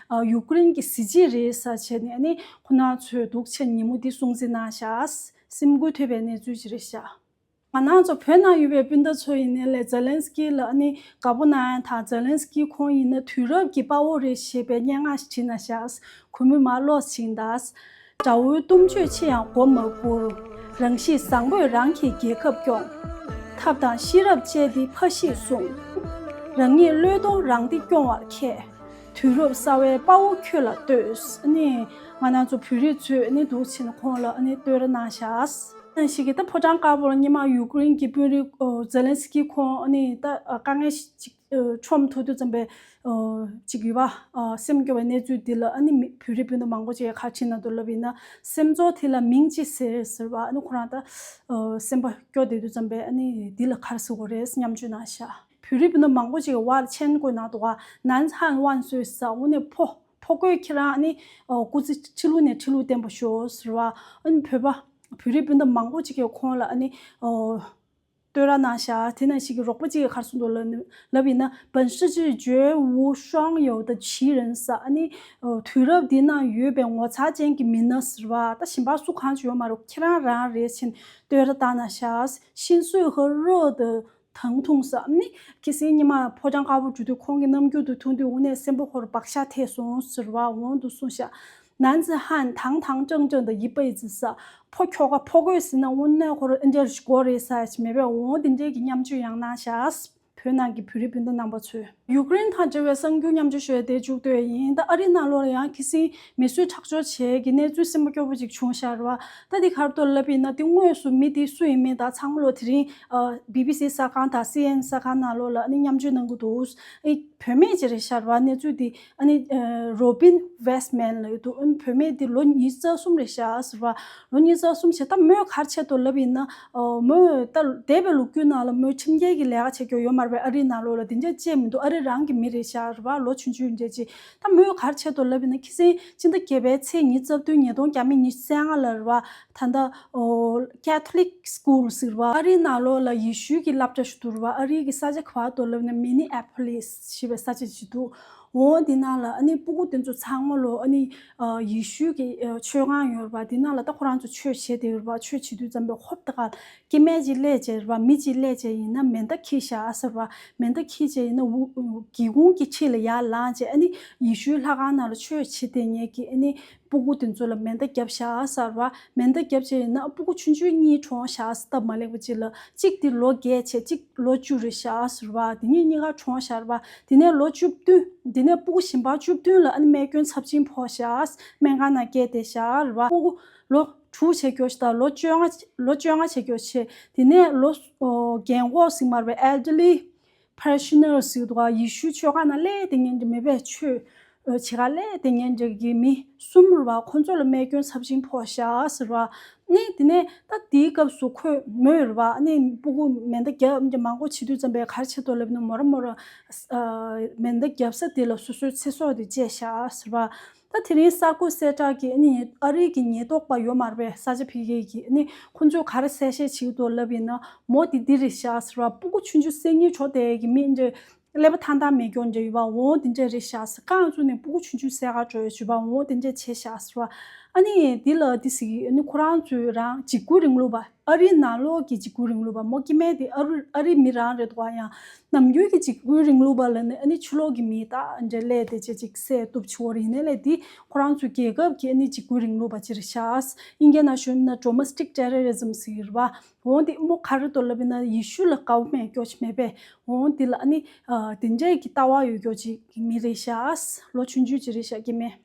ཡུ་ཀེ་རེན་གྱི་གཟི་བརྗིད་རེད་ཟེར་བྱས་ནས་ཨ་ནི་ཁོ་རང་ཚོས་འདུག་བྱས་ཉིན་མོ་འདི་སྲུང་བརྩི་གནང་ཤག་སེམས་འགུལ་ཐེབས་པའི་གནས་ཚུལ་ཅིག་རེད་ཤག་ང་རང་ཚོ་བོད་ནང་ཡོད་པའི་སྤུན་ཟླ་ཚོ་ཡིན་ནའི་ལས་ཛེ་ལན་སི་ཀི་ལ་ཨ་ནི་དགའ་པོ་གནང་ཡ་དང་། ཛེ་ལན་སི་ཀི་ཁོང་ཡིན་ན་དུས་རབས་ཀྱི་དཔའ་བོ་རེད་ཞེས་པའི་སྙན་ངག་ཞིག་བྲིས་གནང་ཤག་གུས་མོས་མར་ཀློག་ཕྱིན་ད། དགྲ་བོའི་གཏུམ་སྤྱོད་ཅི་ཡང་མགོ་མ་སྒུར། རང་གཤིས་བཟང་པོས་རང་གི་རྒྱལ་ཁབ་སྐྱོང་། ཐབས་དང་ཤེས་རབ་སྤྱད་དེ་ཕ་གཞིས་སྲུང་། རང་ཉིད་བློས་གཏོང་རང་བདེ་སྐྱོང་བར་མཁས། དུས་རབས་གསར་བའི་དཔའ་བོ་ཁྱོད་ལ་བསྟོད། ཨ་ནི་ང་རང་ཚོ་བོད་རིགས་ཚོས་ཨ་ནི་འདུག་བྱས་ནས་ཁོང་ལ་ཨ་ནི་བསྟོད་ར་གནང་ཤག་ནང་བཞིན་གྱི་ད་ཕོ་བྲང་དཀར་པོ་ལ་སྔོན་མ་ཡུ་ཀེ་རེན་གྱི་དཔོན་རིགས་ཛེ་ལན་སི་ཀི་ཁོང་ཨ་ནི་ད་དཀའ་ངལ་ཅིག་ཁྲོམ་ཐུག་དུས་ཙམ་པའི་ཅིག་ཡོད་པ། སེམས་སྐྱོ་བའི་གནས་ཚུལ་འདི་ལ་ཨ་ནི་མི་བོད་རིགས་སྤུན་ཟླ་མང་པོ་ཅིག་གིས་ག་རེ་བྲིས་གནང་འདུག་ལབ་ཡིན་ན། སེམས་ཚོར་དེ་ལ་མིང་ཅི་ཟེར་ཟེར་བ། ཨ་ནི་ཁོ་རང་ད་སེམས་པ་སྐྱོ་བསྡད་དུས་ཙམ་པའི་ཨ་ནི་འདི་ལ་ག་རེ་ཟེར་དགོས་རེད་མཉམ་སྤྱོད་གནང་ཤག་བོད་རིགས་སྤུན་ཟླ་མང་པོ་ཅིག་གིས་ཝར་ཆེན་བཀོད་གནང་འདུག་ག་ནན་ཧན་ཝན་སོས་ཟེར། འོ་ནི་ཕོ་ཕོ་རྒོད་ཁྱེད་རང་ཨ་ནི་སྐུ་ཚེ་ཁྲི་ལོ་ནས་ཁྲི་ལོ་བརྟན་པ་ཤོག་ཟེར་བ། ཨ་ནི་བོད་པ་བོད་རིགས་སྤུན་ཟླ་མང་པོ་ཅིག་གིས་ཁོང་ལ་ཨ་ནི་བསྟོད་ར་གནང་ཤག་དེ་ནང་བཞིན་གྱི་རོགས་པ་ཅིག་གིས་ག་རེ་གསུངས་འདུག་ལབ་ན། ལབ་ཡིན་ན། 本世纪绝无双有的奇人ཟེར། ཨ་ནི་དུས་རབས་འདི་ན་ཡོད་པའི་ངོ་མཚར་ཅན་གྱི་མི་སྣ་ཟེར་བ། ད་གཞན་པ་སུ་གང་ཅིག་ཡོད་མ་རེད། ཁྱེད་རང་རང་རེད་ཟེར་བསྟོད་ར་བཏང་གནང་ཤག 心碎和热的疼痛ཟེར། ཨ་ནི་ཁ་སང་ཉི་མ་ཕོ་བྲང་དཀར་པོ་འགྲོ་དུས་ཁོང་གི་རྣམ་འགྱུར་དེ་མཐོང་དུས་དངོས་གནས་སེམས་པ་ཁོ་རང་བག་ཆགས་ཐེབས་སོང་ཟེར་བ། འོ་འདུག་གསུངས་ཤག་ནན་ཙི་ཧན་堂堂正正的一辈子ཟེར། ཕོ་ཁྱོ་ག་ཕོ་རྒོད་ཟེར་ན་དངོས་གནས་ཁོ་རང་ཨེ་འདྲ་ཞིག་དགོས་རེད་ཟེར་ཞིག་མེད་པས། འོ་དེ་འདྲའི་གི་མཉམ་སྤྱོད་ཡང་གནང་ཤག་བོད་ནང་གི་བོད་རིགས་སྤུན་ཟླ་རྣམ་པ་ཚོས། ཡུ་ཀེ་རེན་དང་འབྲེལ་བའི་གསར་འགྱུར་མཉམ་སྤྱོད་ཞུ་ཡ་དེ་མཇུག་བསྡུས་ཡིན། ད་ཨ་རི་ནང་ལོགས་ལ་ཡང་ཁ་སང་མི་གསོད་ཁྲག་སྦྱོར་བྱས་ཀྱི་གནས་ཚུལ་སེམས་པ་སྐྱོ་པོ་ཅིག་བྱུང་ཤག་རེད་བ། ད་དེ་ག་རེ་འདུག་ལབ་ཡིན་ན། དེ་དངོས་སུ་མི་དེ་སུ་ཡིན་མིན་ད་ཚང་མ་ལོ་དེ་རིང་བི་བི་སི་གསར་ཁང་དང་སི་ཨེན་ཨེན་གསར་ཁང་ནང་ལོགས་ལ་ཨ་ནི་མཉམ་སྤྱོད་གནང་གི་འདུག་ཨེ་བུད་མེད་ཅིག་རེད་ཤག་རེད་བ། གནས་ཚུལ་དེ་ཨ་ནི་རོ་བིན་ཝེ་སི་མན་ལབ་ཀྱི་འདུག་ཨ་ནི་བུད་མེད་དེ་ལོ་ཉི་ཤུ་རྩ་གསུམ་རེད་ཤག་ཟེར་བ། ལོ་ཉི་ཤུ་རྩ་གསུམ་བྱས། ད་མོས་ག་རེ་བྱས་འདུག་ལབ་ཡིན་ན། ཨོ་མོས་ད་འདས་པའི་ལོ་རྒྱུས་ནང་ལ་མོས་ཁྲིམས་འགལ་གྱི་ལས་ཀ་བྱེད་རྒྱུ་ཡོད་མ་རེད་པས། ཨ་རིའི་ནང་ལོགས་ལ་དེ་འདྲ་བྱས་མི་འདུག་ཨ་རི་རང་གི་མི་རེད་ཤག་རེད་བ། ལོ་ཆུང་ཆུང་འདྲ་ཅིག་ད་མོས་ག་རེ་བྱས་འདུག་ལབ་ཡིན་ན། ཁ་སང་ཕྱི་ཟླ་བརྒྱད་པའི་ཚེས་ཉི་ཤུ་རྩ་བདུན་ཉིས་སྟོང་བརྒྱ་མེད་ཉི་ཤུ་རྩ་ལྔ་ལ་རེད་བ། ད་ལྟ་ཨོ་Catholic School ཟེར་བ། ཨ་རིའི་ནང་ལོགས་ལ་ཡེ་ཤུའི་གི་སློབ་གྲྭ་ཞིག་འདུག་རེད་བ། ཨ་རིའི་གི་ས་ཆ་ག་པར་འདུག་ལབ་ན་མི་ནི་ཨེ་པོ་ལིས་ཞེས་པའི་ས་ཆ་ཞིག་འདུག་འོ་དེ་ནང་ལ་ཨ་ནི་སྤུ་གུ་དེ་ཚོ་ཚང་མ་ལོ་ཨ་ནི་ཨ་ཡེ་ཤུའི་གི་ཨ་མཆོད་ཁང་ཡོད་རེད་བ། དེ་ནང་ལ་ད་ཁོ་རང་ཚོ་ཆོས་བྱེད་བསྡད་ཡོད་རེད་བ། ཆོས་བྱེད་དུས་ཙམ་པའི་ཧོབ་ཏེ་ག་སྐྱེ་དམན་ཅིག་སླེབས་བྱས་རེད་བ། མི་ཅིག་སླེབས་བྱས་ཡིན་ན་མེ་མདའ་འཁྱེར་ཤག་ཟེར་བ། མེ་མདའ་འཁྱེར་བྱས་ཡིན་ན་འུ་སྒེའུ་ཁུང་གི་ཕྱི་ལ་ཡར་ལངས་བྱས། ཨ་ནི་ཡེ་ཤུའི་ལྷ་ཁང་ནང་ལ་ཆོས་བྱེད་བསྡད་མཁན་གྱི་ཨ་ནི་སྤུ་གུ་དེ་ཚོ་ལ་མེ་མདའ་བརྒྱབ་ཤག་ཟེར་བ། མེ་མདའ་བརྒྱབ་བྱས་ཡིན་ན་སྤུ་གུ་ཆུང་ཆུང་གཉིས་གྲོངས་ཤག་ཟེར། སྟབས་མ་ལེགས་པ་ཅིག་ལ། གཅིག་དེ་ལོ་བརྒྱད་བྱས། གཅིག་ལོ་བཅུ་རེད་ཤག་ཟེར་བ། དེ་གཉིས་གཉིས་ཀ་གྲོངས་ཤག་རེད་བ། དེ་ནས་ལོ་བཅུ་བདུན། དེ་ནས་སྤུ་གུ་གཞན་པ་བཅུ་བདུན་ལ་ཨ་ནི་རྨས་སྐྱོན་ཚབས་ཆེན་ཕོག་ཤག་སྨན་ཁང་ནང་བསྐྱལ་བསྡད་ཤག་རེད་བ། སྤུ་གུ་ལོ་དྲུག་བྱས་སྐྱོ་ཤག་དང་ལོ་བཅོ་ལྔ། ལོ་བཅོ་ལྔ་བྱས་སྐྱོ་བྱས། དེ་ནས་ལོ་ཨོ་རྒན་གོག་ཟེར་མ་རེད་པས། elderly parishioners ཟེར་འདུག་ག་ཡེ་ཤུའི་ཆོས་ཁང་ནང་སླེབས་བསྡད་མཁན་འདྲ་མེད་པས། ཆོས་ཨོ་བྱེད་ག་སླེབས་བསྡད་མཁན་འདྲ་གི་མི་གསུམ་རེད་བ། ཁོ་ཚོ་ལ་རྨས་སྐྱོན་ཚབས་ཆེན་ཕོག་ཤག་ཟེར་བ། ནི་དེ་ནས་ད་དེའི་སྐབས་སུ་ཁོས་མོས་རེད་བ། ནི་སྤུ་གུ་མེ་མདའ་བརྒྱབ་མང་པོ་བྱེད་དུས་ཙམ་པས་ག་རེ་བྱེད་འདུག་ལབ་ན། མོ་རང་མོ་རང་ཨ་མེ་མདའ་བརྒྱབ་ས་དེ་ལ་སོ་སོའི་ཚེ་སྲོག་དེ་བཅད་ཤག་ཟེར་བ། ད་དེ་རིང་གསར་འགོད་གསལ་བསྒྲགས་ཀྱི་ནི་ཨ་རི་གི་ཉེན་རྟོག་པ་ཡོད་མ་རེད་པས། ས་ཆ་ཕ་གི་གི་ནི་ཁོ་ཚོས་ག་རེ་གསལ་བཤད་བྱེད་འདུག་ལབ་ཡིན་ན། མོ་དེ་འདི་རེད་ཤག་ཟེར་བ། སྤུ་གུ་ཆུང་ཆུང་སེམས་ཉིད་བྲོ་བསྡད་ཀྱི་མི་འདྲ། ཀླད་པ་ཐང་ཐང་མེད་སྐྱོ་འདྲ་ཡོད་པ། འོ་དེ་འདྲ་རེད་ཤག་ཟེར། རྐང་བཙུགས་ནས་སྤུ་གུ་ཆུང་ཆུང་བསད་ག་འགྲོ་ཡ་བྱེད་པ། འོ་དེ་འདྲ་བྱས་ཤག་ཟེར་བ། ཨ་ནི་འདི་ལ་འདི་ཟེར་གི། ཨ་ནི་ཁོ་རང་ཚོས་རང་འཇིགས་སྐུལ་རིང་ལུགས་པ། ཨ་རིའི་ནང་ལོགས་ཀྱི་འཇིགས་སྐུལ་རིང་ལུགས་པ་མོ་སྐྱེ་དམན་དེ་ཨ་རི་ཨ་རིའི་མི་རང་རེད་འདུག་ཡང་ནམ་རྒྱུན་གྱི་འཇིགས་སྐུལ་རིང་ལུགས་པ་ལ་ནི་ཨ་ནི་ཕྱི་ལོགས་ཀྱི་མི་ད་འདྲ་སླེབས་ཏེ་ཅེ་ཅིག་སེ་གཏུབ་ཆོག་རེད། ཡིན་ནའི་ལས་དེ་ཁོ་རང་ཚོའི་རྒྱལ་ཁབ་ཀྱི་ཨ་ནི་འཇིགས་སྐུལ་རིང་ལུགས་པ་ཅིག་རེད་ཤག་དབྱིན་སྐད་ནང་ཞུས་ན་domestic terrorism ཟེར་གྱི་རེད་པ། འོ་འདི་མོ་ག་རེ་འདུག་ལབ་ཡིན་ན་ཡེ་ཤུ་ལ་government སྐྱོ་ཆ་མེད་པས། འོ་འདི་ལ་ཨ་ནི་དེ་འདྲའི་གི་ལྟ་བ་ཡོད་ཀྱོག་ཅིག་གི་མི་རེད་ཤག་ལོ་ཆུང་ཆུང་ཅིག་རེད་ཤག་སྐྱེ་དམན།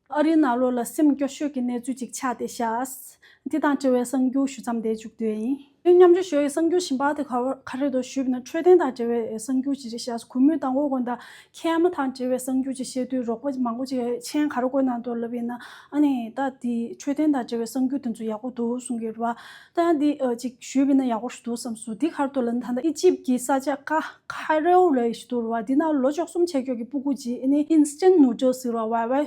ཨ་རིའི་ནང་ལོགས་ལ་སེམས་སྐྱོ་ཤོས་ཀྱི་གནས་ཚུལ་ཅིག་ཆགས་བསྡད་ཤག་འདི་དང་འབྲེལ་བའི་གསར་འགྱུར་ཞུ་མཚམས་འདིར་འཇུག་འདོད་ཡིན། མཉམ་སྤྱོད་ཞུ་ཡའི་གསར་འགྱུར་གཞན་པ་དེ་ག་ག་རེ་འདུག་ཞུས་པ་ན་འཕྲོད་བསྟེན་དང་འབྲེལ་བའི་གསར་འགྱུར་ཅིག་རེད་ཤག་གུས་མོས་དང་པོ་དགོན་དང་མཁལ་མ་དང་འབྲེལ་བའི་གསར་འགྱུར་ཅིག་བཤད་དུས་རོགས་པ་མང་པོ་ཅིག་མཆན་ག་རེ་བཀོད་གནང་འདུག་ལབ་ཡིན་ན་ཨ་ནི་ད་དེ་འཕྲོད་བསྟེན་དང་འབྲེལ་བའི་གསར་འགྱུར་དེ་ཚོ་ཡག་པོ་འདུག་གསུང་གི་རེད་བ། ད་ཡང་འདི་ཅིག་ཞུས་པ་ཡིན་ན་ཡག་པོ་ཞིག་འདུག་བསམ་སོང་། འདི་ག་རེ་འདུག་ལབ་ན་ད་ལྟ་ཨི་ཇིབ་ཀྱི་ས་ཆ་ཀ་ཁ་རེའོ་ལབ་ཡ་ཞིག་འདུག་རེད་བ། འདི་ནང་ལོ་བཅུ་གསུམ་བྱས་ཀྱོག་གི་སྤུ་གུ་ཅིག་ཨ་ནི་instant noodles ཟེར་བ་ཝའི་ཝའི་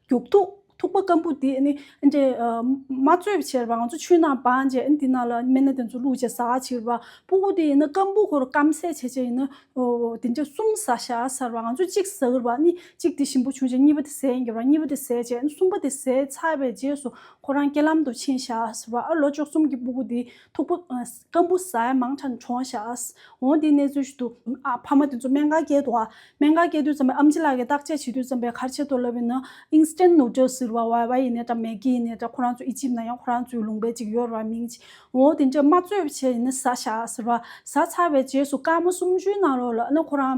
རྒྱུག་ཐུག་ཐུག་པ་སྐམ་པོ་དེ་ཨ་ནི་ཨ་འདྲས་མ་བཙོས་པ་བྱས་རེད་བ། ང་ཚོ་ཆུའི་ནང་སྦངས་བྱས་ཨ་ནི་འདི་ནང་ལ་སྨན་སྣ་དེ་ཚོ་བླུགས་བྱས་ཟ་ག་བྱེད་རེད་བ། སྤུ་གུ་དེ་ཡིན་ན་སྐམ་པོ་ཁོ་རང་སྐམ་སེ་བྱས་བྱས་ཡིན་ན་ཨོ་དེ་འདྲས་གསུམ་ཟ་ཤག་ཟེར་བ། ང་ཚོ་གཅིག་ཟ་གི་རེད་བ། ཨ་ནི་གཅིག་དེ་ཞིམ་པོ་བྱུང་བྱས་གཉིས་པ་དེ་ཟས་ཡིན་གྱི་རེད་བ། གཉིས་པ་དེ་ཟས་བྱས་ཨ་ནི་གསུམ་པ་དེ་ཟས་ཚར་བའི་རྗེས་སུ་ཁོ་རང་རྐྱེན་ལམ་དུ་ཕྱིན་ཤག་ཟེར་བ། ཨ་ལོ་བཅུ་གསུམ་གྱི་སྤུ་གུ་དེ་ཐུག་པ་སྐམ་པོ་ཟ་ཡ་མང་དྲགས་ནས་གྲོངས་ཤག་འོ་འདི་གནས་ཚུལ་ཞིག་འདུག་ཨ་ཕ་མ་དེ་ཚོ་སྨན་ཁང་སྐྱེལ་འདུག་ཨ་སྨན་ཁང་སྐྱེལ་དུས་ཙམ་པས་ཨམ་ཆི་ལགས་ཀྱིས་བརྟག་དཔྱད་བྱེད་དུས་ཙམ་པས་ག་རེ་བྱེད་འདུག་ལབ་ཡིན་ན་instant noodles ཟེར་བ་ཝའི་ཝའི་ཡིན་ནའི་འདྲ་མེ་གི་ཡིན་ནའི་འདྲ་ཁོ་རང་ཚོ་ཨི་ཇིབ་ནང་ཡང་ཁོ་རང་ཚོའི་ལུང་པའི་ཅིག་ཡོད་རེད་བ་མིང་ཅིག་འོ་དེ་འདྲས་མ་བཙོས་པ་བྱས་ཡིན་ན་ཟ་ཤག་ཟེར་བ། ཟ་ཚར་བའི་རྗེས་སུ་སྐར་མ་སུམ་ཅུའི་ནང་ལོགས་ལ་ཨ་ནི་ཁོ་རང་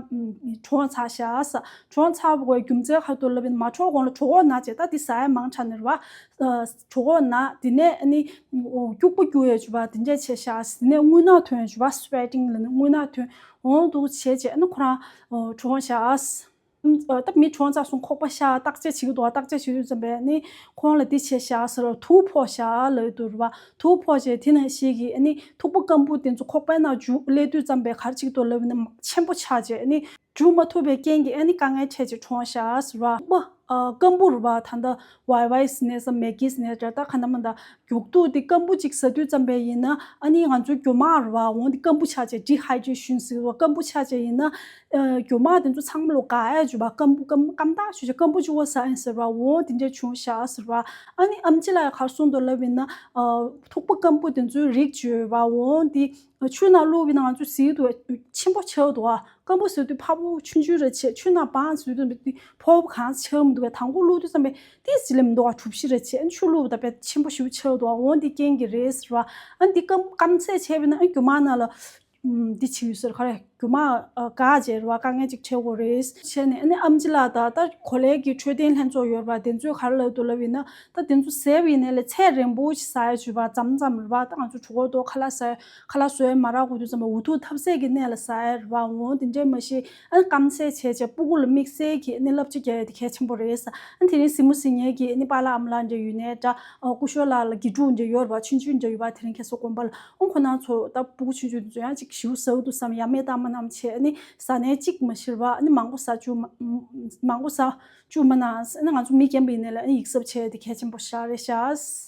གྲོངས་ཚར་ཤག་ཟེར། གྲོངས་ཚར་བའི་རྒྱུ་མཚན་ག་རེ་འདུག་ལབ་ཡིན་ན་མ་གྲོངས་གོང་ལ་གྲོད་ཁོག་ན་བྱས་ད་དེ་ཟ་ཡ་མང་དྲགས་ནས་རེད་བ། གྲོད་ཁོག་ན་དེ་ནས་ཨ་ནི་སྐྱུག་པ་རྒྱུག་ཡ་བྱས་པ་དེ་འདྲས་བྱས་ཤག་དེ་ནས་རྔུལ་ནག་ཐོན་ཡ་བྱས་པ་sweating ལབ་ནས་རྔུལ་ནག་ཐོན་འོང་འདུག་བྱས་བྱས་ཨ་ནི་ཁོ་རང་གྲོངས་ཤག་ད་མི་གྲོངས་ཚར་སོང་ཁོག་པ་ཤ་བརྟག་དཔྱད་བྱེད་ཀྱི་འདུག་བ། བརྟག་དཔྱད་བྱེད་དུས་ཙམ་པས་ནི་ཁོང་ལ་འདི་བྱས་ཤག་ཟེར་བ་དུག་ཕོག་ཤག་ལབ་ཀྱི་འདུག་རེད་བ། དུག་ཕོག་བྱས་དེ་ནང་བཞིན་གྱི་ཨ་ནི་ཐུག་པ་སྐམ་པོ་དེ་ཚོ་ཁོག་པའི་ནང་འཇུག་སླེབས་དུས་ཙམ་པས་ག་རེ་བྱེད་ཀྱི་འདུག་ལབ་ན་ཆེན་པོ་ཆགས་བྱས་ཨ་ནི་འཇུ་མ་ཐུབ་པའི་རྐྱེན་གྱིས་ཨ་ནི་དཀའ་ངལ་འཕྲད་བྱས་གྲོངས་ཤག་ཟེར་བ། ཐུག་པ་སྐམ་པོ་རེད་བ། ད་ལྟ་ཝའི་ཝའི་ཟེར་ནའི་ཟ་མེ་གི་ཟེར་ནའི་འདྲ་ད་ག་འདྲ་མ་འདྲ་རྒྱུག་ཐུག་དེ་སྐམ་པོ་ཅིག་ཟ་དུས་ཙམ་པས་ཡིན་ན་ཨ་ནི་ང་ཚོའི་རྒྱུ་མ་རེད་བ། འོ་འདི་སྐམ་པོ་ཆགས་བྱས་dehydration ཟེར་བ་སྐམ་པོ་ཆགས་བྱས་ཡིན་ན་རྒྱུ་མ་དེ་ཚོ་ཚང་མ་ལོ་འགག་ཡ་བྱུང་བ། སྐམ་པོ་སྐམ་སྐམ་ཐག་ཆོད་བྱས་སྐམ་པོ་བྱུང་བ་ཟ་ཡིན་ཟེར་བ། འོ་དེ་འདྲས་བྱུང་ཤག་ཟེར་བ། ཨ་ནི་ཨམ་ཆི་ལགས་ག་རེ་གསུངས་འདུག་ལབ་ཡིན་ན་ཐུག་པ་སྐམ་པོ་དེ་ཚོའི་རིགས་བྱོས་བ། འོ་འདི་ཆུ་ནང་བླུགས་པ་ཡིན་ན་ང་ཚོ་ཟེར་འདུག་ཆེན་པོ་ཆགས་འདུག་བ། སྐམ་པོ་ཟེར་དུས་ཕ་བོ་ཆུང་ཆུང་རེད་བྱས། ཆུ་ནང་སྦངས་ཟེར་དུས་ཕ་བོ་གང་ཆགས་མི་འདུག་བས། དང་པོ་བླུགས་དུས་ཙམ་པས་ཏིས་ཅི་ལེ་མི་འདུག་བ། གྲུ་བཞི་རེད་བྱས། ཨ་ནི་ཆུ་བླུགས་པ་དང་བས་ཆེན་པོ་ཞེ་པོ་ཆགས་འདུག་བ། འོ་འདི་རྐྱེན་གྱིས་རེད་ཟེར་བ། ཨ་ནི་འདི་སྐམ་སྐམ་ཚད་བྱས་པས་ན་ཨ་རྒྱུ་མ་ནང་ལ་འདི་བྱེད་ཡོད་ཟེར། ག་རེ་རྒྱུ་མ་འགག་བྱས་རེད་བ། དཀའ་ངལ་ཅིག་འཕྲད་ཀྱི་རེད་བྱས་ནས་ཨ་ནི་ཨམ་ཆི་ལགས་དང་ད་གོ་ལའི་གི་འཕྲོད་བསྟེན་ལྷན་ཚོགས་ཡོད་རེད་བ། དེ་ཚོས་ག་རེ་ལབ་འདུག་ལབ་ཡིན་ན། ད་དེ་ཚོ་ཟས་པ་ཡིན་ནའི་ལས་ཚད་རན་པོ་ཞིག་ཟ་ཡ་བྱས་པ་མཚམས་མཚམས་རེད་བ། ད་ང་ཚོ་གྲོད་ཁོག་ལྟོགས་ཁ་ལག་ཟ་ཡ་ཁ་ལག་བཟོ་ཡ་མ་རག་དགོས་དུས་ཙམ་པ་འུ་ཐུག་ཐབས་ཟད་ཀྱི་གནས་ལ་ཟ་ཡ་རེད་བ། འོ་དེ་འདྲས་མ་གཞི་ཨ་ནི་སྐམ་ཚད་བྱས་བྱས་སྤུ་གུ་ལ་དམིགས་བསལ་གྱི་ཨ་ནི་བསླབ་བྱ་རྒྱག་ཡ་དེ་གལ་ཆེན་པོ་རེད་ཟེར། ཨ་ནི་དེ་རིང་གཟིགས་མོ་གཟིགས་མཁན་གྱི་ཨ་ནི་པཱ་ལགས་ཨ་མ་ལགས་འདྲ་ཡོད་ནའི་འདྲ། ཨ་སྐུ་ཞབས་ལགས་ལ་དགེ་ཕྲུག་འདྲ་ཡོད་རེད་བ། ཆུང་ཆུང་འདྲ་ཡོད་པ། དེ་རིང་ཁ་སང་དགོན་པ་ལ་ཨ་ཁོ་རང་ཚོ་ད་སྤུ་གུ་ཆུང་ཆུང་དེ་ཚོ་ཡང་ཅིག་ཞེ་པོ་ཟ་འདུག་བསམ། ཡ་མེད་གཏའ་མ་གནང་བྱས་ཨ་ནི་ཟ་ནའི་གཅིག་མ་གཞི་རེད་བ། ཨ་ནི་མང་པོ་ཟ་བཅུག་མ་མང་པོ་ཟ་བཅུག་མ་གནང་། ཨ་ནི་ང་ཚོ་མི་རྒན་པ་ཡིན་ནའི་ལས་ཨ་ནི་ཡིག་ཚབ་བྱས་ཏེ་གལ་ཆེན་པོ་ཞིག་རེད་ཤག་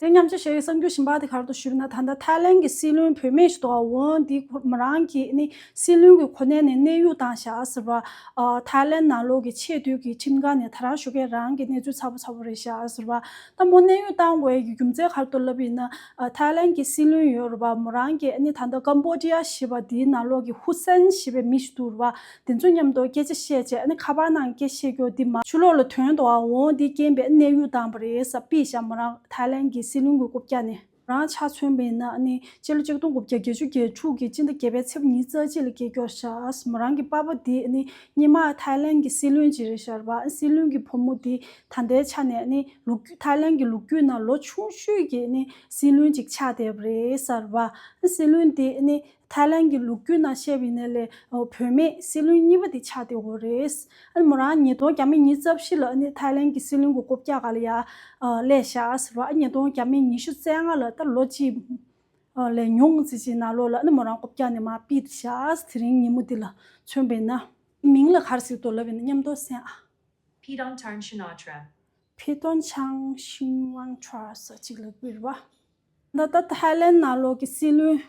དེ་མཉམ་ཆ་བྱས་ཡོད་གསར་འགྱུར་གཞན་པ་དེ་ག་རེ་འདུག་ཞུས་ན། ད་ལྟ་ཐའི་ལན་གྱི་སྲིད་བློན་བུད་མེད་ཞིག་འདུག་འོ་འདི་མོ་རང་གིས་ཨ་ནི་སྲིད་བློན་གྱི་གོ་གནས་ནས་གནས་དབྱུང་བཏང་ཤག་ཟེར་བ། ཨ་ཐའི་ལན་ནང་ལོགས་ཀྱི་ཆེས་མཐོའི་གི་ཁྲིམས་ཁང་ནས་ད་རང་ཞོགས་ཀས་རང་གི་གནས་ཚུལ་ཚ་པོ་ཚ་པོ་རེད་ཤག་ཟེར་བ། ད་མོ་གནས་དབྱུང་བཏང་དགོས་ཀྱི་རྒྱུ་མཚན་ག་རེ་འདུག་ལབ་ཡིན་ན། ཨ་ཐའི་ལན་གྱི་སྲིད་བློན་ཡོད་རེད་བ། མོ་རང་གིས་ཨ་ནི་ད་ལྟ་ཀམ་བོ་ཌི་ཡ་ཞེས་པ་དེའི་ནང་ལོགས་ཀྱི་ཧུ་སན་ཞེས་པའི་མི་ཞིག་འདུག་རེད་བ། དེ་ཚོ་མཉམ་དུ་སྐད་ཆ་བཤད་བྱས་ཨ་ནི་ཁ་པར་ནང་སྐད་བཤད་རྒྱུ་དེ་མ་ཕྱི་ལོགས་ལ་ཐོན་འདུག་འོ་འདི་རྐྱེན་པས་གནས་དབྱུང་བཏང་བ་རེད་ཟེར་ཕུད་ཤག་མོ་རང་ཐའི་ལན་གྱི་སྲིད་བློན་གྱི་རྐུབ་བཀྱག་ནས། རང་ཆ་མཚོན་པ་ཡིན་ན་ཨ་ནི་སྤྱི་ལོ་ཆིག་སྟོང་དགུ་བརྒྱ་བརྒྱད་ཅུ་གྱ་དྲུག་གི་སྤྱི་ཟླ་བརྒྱད་པའི་ཚེས་པ་ཉི་ཤུ་རྩ་གཅིག་ལ་སྐྱེས་ཀྱོག་ཤག་མོ་རང་གི་པ་ཕ་དེ་ཨ་ནི་སྔོན་མ་ཐའི་ལན་གྱི་སྲིད་བློན་ཅིག་རེད་ཤག་རེད་བ། ཨ་སྲིད་བློན་གྱི་བུ་མོ་དེ་ད་ལྟའི་ཆ་ནས་ཨ་ནི་ལོ་རྒྱུས་ཐའི་ལན་གྱི་ལོ་རྒྱུས་ནང་ལོ་ཆུང་ཤོས་ཀྱི་ཨ་ནི་སྲིད་བློན་ཅིག་ཆགས་བསྡད་པ་རེད་ཟེར་བ། ཨ་སྲིད་བློན་དེ་ཨ་ནི་ཐའི་ལན་གྱི་ལོ་རྒྱུས་ནང་བཤད་པ་ཡིན་ན་ལས་བུད་མེད་སྲིད་བློན་གཉིས་པ་དེ་ཆགས་བསྡད་ཡོད་རེད། ཨ་ནི་མོ་རང་ཉིས་སྟོང་བརྒྱ་མེད་ཉི་ཤུ་རྩ་བཞི་ལ་ཨ་ནི་ཐའི་ལན་གྱི་སྲིད་བློན་གྱི་རྐུབ་བཀྱག་སྒང་ལ་ཡ་སླེབས་ཤག་ཟེར་བ། ཨ་ཉིས་སྟོང་བརྒྱ་མེད་ཉི་ཤུ་རྩ་ལྔ་ལ་ད་ལོ་གཅིག་ལས་ཉུང་ཙམ་ཅིག་ནང་ལོགས་ལ་ཨ་ནི་མོ་རང་རྐུབ་བཀྱག་ནས་མར་ཕུད་ཤག་དེ་རིང་ཉིན་མོ་འདི་ལ་མཚོན་པ་ཡིན་ན། མིང་ལ་ག་རེ་ཟེར་འདུག་ལབ་ཡིན་ན་མཉམ་དུ་གསན་ཨ། Pyidaungchang Shinawatra. Pyidaungchang Shinawatra ཟེར་ཅིག་ལབ་ཀྱི་རེད་བ། ད་ལྟ་ཐའི་ལན་ནང་ལོགས་ཀྱི་སྲིད་བློན་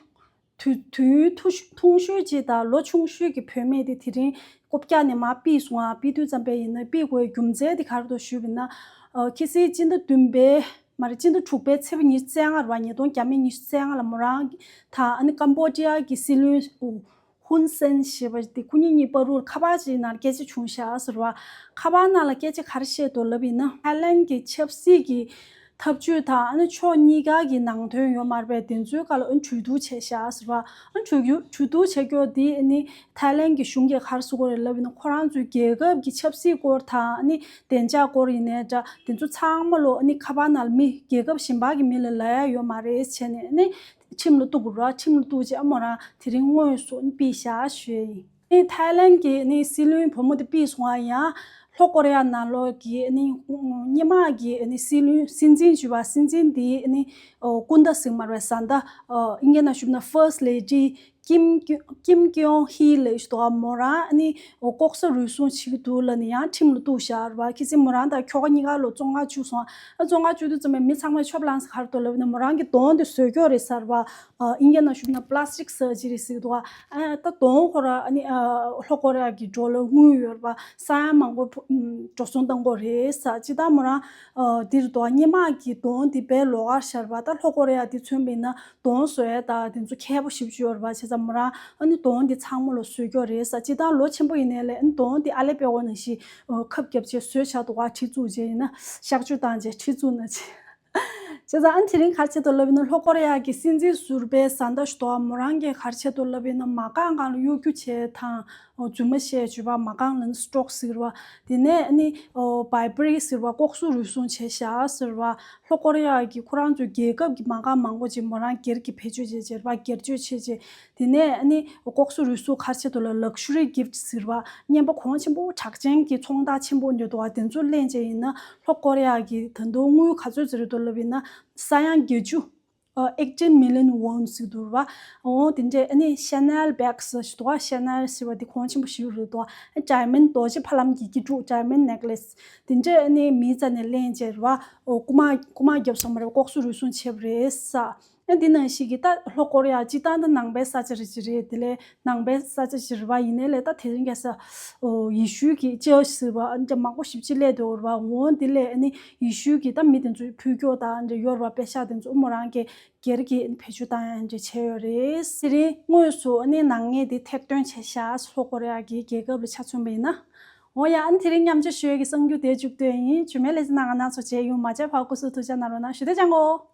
དུས་དུས་ཐུང་ཤོས་ཐུང་ཤོས་ཅིག་དང་ལོ་ཆུང་ཤོས་ཀྱི་བུད་མེད་དེ་དེ་རིང་རྐུབ་བཀྱག་ནས་མར་ཕུད་སོང་ཨ། ཕུད་དུས་ཙམ་པས་ཡིན་ན་ཕུད་དགོས་རྒྱུ་མཚན་དེ་ག་རེ་འདུག་ཞུས་པ་ཡིན་ན། ཨ་ཁ་སང་སྤྱི་ཟླ་བདུན་པའི་ མ་རེད། སྤྱི་ཟླ་དྲུག་པའི་ཚེས་པ་ཉི་ཤུ་རྩ་ལྔ་རེད་བ། ཉིས་སྟོང་བརྒྱ་མེད་ཉི་ཤུ་རྩ་ལྔ་ལ་མོ་རང་དང་ཨ་ནི་ཀམ་བོ་ཌི་ཡ་གི་སྲིད་བློན་ཧུན་སེན་ཞེས་པ་དེ་ཁོ་གཉིས་གཉིས་བར་དུ་ཁ་པར་ཅིག་ནང་སྐད་ཆ་བྱུང་བཞག་ཟེར་བ། ཁ་པར་ནང་ལ་སྐད་ཆ་ག་རེ་བཤད་འདུག་ལབ་ཡིན་ན། ཐའི་ལན་གྱི་ཆབ་སྲིད་ཀྱི་ཐབས་ཇུས་དང་ཨ་ནི་ཕྱོགས་གཉིས་ཀ་གི་ནང་དོན་ཡོད་མ་རེད་པས། དེ་ཚོའི་སྐོར་ལ་ཨ་ནི་གྲོས་བསྡུར་བྱས་བཞག་ཟེར་བ། ཨ་ནི་གྲོས་བསྡུར་གྲོས་བསྡུར་བྱེད་རྒྱུ་དེ་ཨ་ནི་ཐའི་ལན་གྱི་གཞུང་གིས་ག་རེ་ཟེར་གྱི་ཡོད་རེད་ལབ་ཡིན་ན། ཁོ་རང་ཚོའི་རྒྱལ་ཁབ་ཀྱི་ཆབ་སྲིད་སྐོར་དང་ཨ་ནི་བདེ་འཇགས་སྐོར་ཡིན་ནའི་འདྲ། དེ་ཚོ་ཚང་མ་ལོ་ཨ་ནི་ཁ་པར་ནང་ལ་མི་རྒྱལ་ཁབ་གཞན་པ་གི་མི་ལ་ལབ་ཡ་ཡོད་མ་རེད་བྱས་ནས་ཨ་ནི་ཁྲིམས་ལ་གཏུག་དགོས་ར། ཁྲིམས་ལ་གཏུག་རྗེས་ཨ་མོ་རང་དེ་རིང་དངོས་སུ་ཨ་ནི་ཕུད་བཞག་ཞུ་ཡ་ཡིན། ཨ་ནི་ཐའི་ལན་གྱི་ཨ་ནི་སྲིད་བློན་བུ་མོ་དེ་ཕུད་སོང་བ་ཡིན། ཡང་ལྷོ་ཀོ་རི་ཡ་ནང་ལོགས་ཀྱི་ཨ་ནི་སྔོན་མ་གི་ཨ་ནི་སྲིད་བློན་སྲིད་འཛིན་ཞུ་བ། སྲིད་འཛིན་དེ་ཨ་ནི་ཨོ་སྐུ་ཟླ་ཟེར་མ་རེད་པས། བཟའ་ཟླ། ཨ་ཨིན་སྐད་ནང་ཞུས་ན་First Lady ཀིམ་ཀིམ་ཀྱོང་ཧི་ལབ་ཞིག་འདུག་ག་མོ་རང་ཨ་ནི་ལྐོག་ཟ་རུལ་སུངས་བྱེད་ཀྱི་འདུག་ལབ་ནས་ཡང་ཁྲིམས་ལ་གཏུགས་བཞག་རེད་པ། ཁ་སང་མོ་རང་དང་ཁྱོ་ག་གཉིས་ཀ་ལོ་བཙོན་ཁང་བཅུག་སོང་། ཨ་བཙོན་ཁང་བཅུག་དུས་ཙམ་པ་མི་ཚང་མས་ཆོབ་ལངས་ས་ག་རེ་འདུག་ལབ་ན། མོ་རང་གི་གདོང་དེ་བཟོས་ཀྱོག་རེད་ཟེར་བ། ཨ་ཨིན་སྐད་ནང་ཞུས་ན་plastic surgery ཟེར་གྱི་འདུག་ག་ཨ་ད་གདོང་ཁོ་ར་ཨ་ནི་ཨ་ལྷོ་ཀོ་རི་ཡ་གི་ཌོ་ལར་དངུལ་ཡོད་རེད་པ། ས་ཡ་མང་པོ་ཕུ་ཨམ་འགྲོ་སོང་བཏང་དགོས་རེད་ཟེར། སྤྱིར་བཏང་མོ་རང་ཨ་འདིར་འདུག་ག་སྔོན་མ་གི་གདོང་དེ་དཔེ་ལོགས་ཀ་ཤར་བ། ད་ལྷོ་ཀོ་རི་ཡ་དེ་མཚོན་པ་ཡིན་ན། གདོང་བཟོ་ཡ་དང་དེ་ཚོ་མཁས་པོ་ཞེ་པོ་ཅིག་ཡོད་རེད་པ། བྱས་ཙང་མོ་རང་ཨ་ནི་གདོང་འདི་ཚང་མ་ལོ་བཟོས་ཀྱོག་རེད་ཟེར། སྤྱིར་བཏང་ལོ་ཆེན་པོ་ཡིན་ནའི་ལས་ཨ་ནི་གདོང་འདི་ཨ་ལེ་པེ་འོ་ནང་བཞིན་ཨོ་ཁབ་བརྒྱབ་བྱས་བཟོས་བཞག་འདུག་ག་ཁྲི་བཙུགས་བྱས་ཡིན་ན། གཤག་བཅོས་བཏང་བྱས་ཁྲི་བཙུགས་ན་བྱས། བྱས་ཙང་ཨ་ནི་དེ་རིང་ག་རེ་བྱས་འདུག་ལབ་ཡིན་ན། ལྷོ་ཀོ་རི་ཡ་གི་སྲིད་འཛིན་ཟུར་པའི་བཟའ་ཟླ་ཞིག་འདུག་ག་མོ་རང་གིས་ག་རེ་བྱས་འདུག་ལབ་ཡིན་ན། མ་རྐང་སྒང་ལ་གཡོ་སྒྱུ་བྱས་དང་། ཨོ་རྫུན་མ་བཤད་བྱས་པ། མ་རྐང་ལ་ནི་སི་ཊོག་ཟེར་བ། དེ་ནས་ཨ་ནི་ཨོ་བའི་བྷི་རི་ཟེར་བ། ལྐོག་ཟ་རུལ་སུངས་བྱས་བཞག་ཟེར་བ། ལྷོ་ཀོ་རི་ཡ་གི་ཁོ་རང་ཚོའི་རྒྱལ་ཁབ་ཀྱི་མ་རྐང་མང་པོ་ཅིག་མོ་རང་སྒེར་གྱི་བེད་སྤྱོད་བྱས་བྱས་པ། སྒེར་སྤྱོད་བྱས་བྱས། དེ་ནས་ཨ་ནི་ལྐོག་ཟ་རུལ་སུངས་ག་རེ་བྱས་འདུག་ལབ། luxury gift ཟེར་བ། རྔན་པ་གོང་ཆེན་པོ་གྲགས་ཅན་གྱི་ཚོང་རྟགས་ཆེན་པོ་འདི་འདུག་ག་དེ་ཚོ་ལེན་བྱས་ཡིན་ན། ལྷོ་ཀོ་རི་ཡ་གི་ད་དུང་དངུལ་ག་ཚོད་ཟེར་འདུག་ལབ་ཡིན་ན། ས་ཡ་བརྒྱད་ཅུ། ཨ་eighteen million won ཟེར་འདུག་རེད་པ། འོ་དེ་འདྲས་ཨ་ནི་ཤ་ནལ་བེག་ཟེར་ཞིག་འདུག་ག་ཤ་ནལ་ཟེར་བ་དེ་གོང་ཆེན་པོ་ཞིག་རེད་འདུག་ག་ཌའི་མོན་ཌི་རྡོ་རྗེ་ཕ་ལམ་གྱི་སྐྱིད་སྡུག་ཌའི་མོན་ཌི་ནེག་ལེ་སི་དེ་འདྲས་ཨ་ནི་མིའི་རྩ་ནས་ལེན་བྱས་རེད་པ། འོ་རྐུ་མ་རྐུ་མ་བརྒྱབ་སོང་བ་རེད། ལྐོག་ཟ་རུལ་སུངས་བྱས་པ་རེད་ཟེར། ཨ་འདི་ནང་བཞིན་གྱི་ད་ལྷོ་ཀོ་རི་ཡ་སྤྱིར་བཏང་ད་ནང་པའི་ས་ཆ་རེ་ཅིག་རེད། དེ་ལས་ནང་པའི་ས་ཆ་ཞིག་རེད་པ། ཡིན་ནའི་ལས་ད་དེ་རིང་ཁ་སང་ཨོ་ཡེ་ཤུའི་གི་ཅར་ཆི་ཟེར་བ་ཨ་འདྲ་མང་པོ་ཞེ་པོ་ཅིག་སླེབས་འདུག་རེད་པ། འོ་དེ་ལས་ཨ་ནི་ཡེ་ཤུའི་གི་ད་མི་དེ་ཚོའི་ཕུད་རྒྱུ་དང་ཨ་འདྲ་ཡོད་རེད་པ། པེ་ཤག་དེ་ཚོ་མོ་རང་གིས་སྒེར་གྱི་བེད་སྤྱོད་བཏང་ཡ་འདྲ་བྱས་ཡོད་རེད། དེ་རིང་དངོས་སུ་ཨ་ནི་ནག་ཉེས་དེ་ཐེར་འདོན་བྱས་ཤག་ལྷོ་ཀོ་རི་ཡ་གི་རྒྱལ་ཁབ་ལ་ཆ་མཚོན་པ་ཡིན་ན། འོ་ཡ། ཨ་ནི་དེ་རིང་མཉམ་སྤྱོད་ཞུ་ཡས་ཀྱི་གསར་འགྱུར་དེ་མཇུག་བསྡུ་ཡ་ཡིན། རྗེས་མའི་ལེ་ཚན་ནང་ང་རང་ཚོ་མཇལ་ཡོང་། མ་མཇལ་བར་སྐུ་གཟུགས་ཐུགས་ཅག་གནང་རོགས་གནང་། ཞུ་བདེ་ཅང་གོ།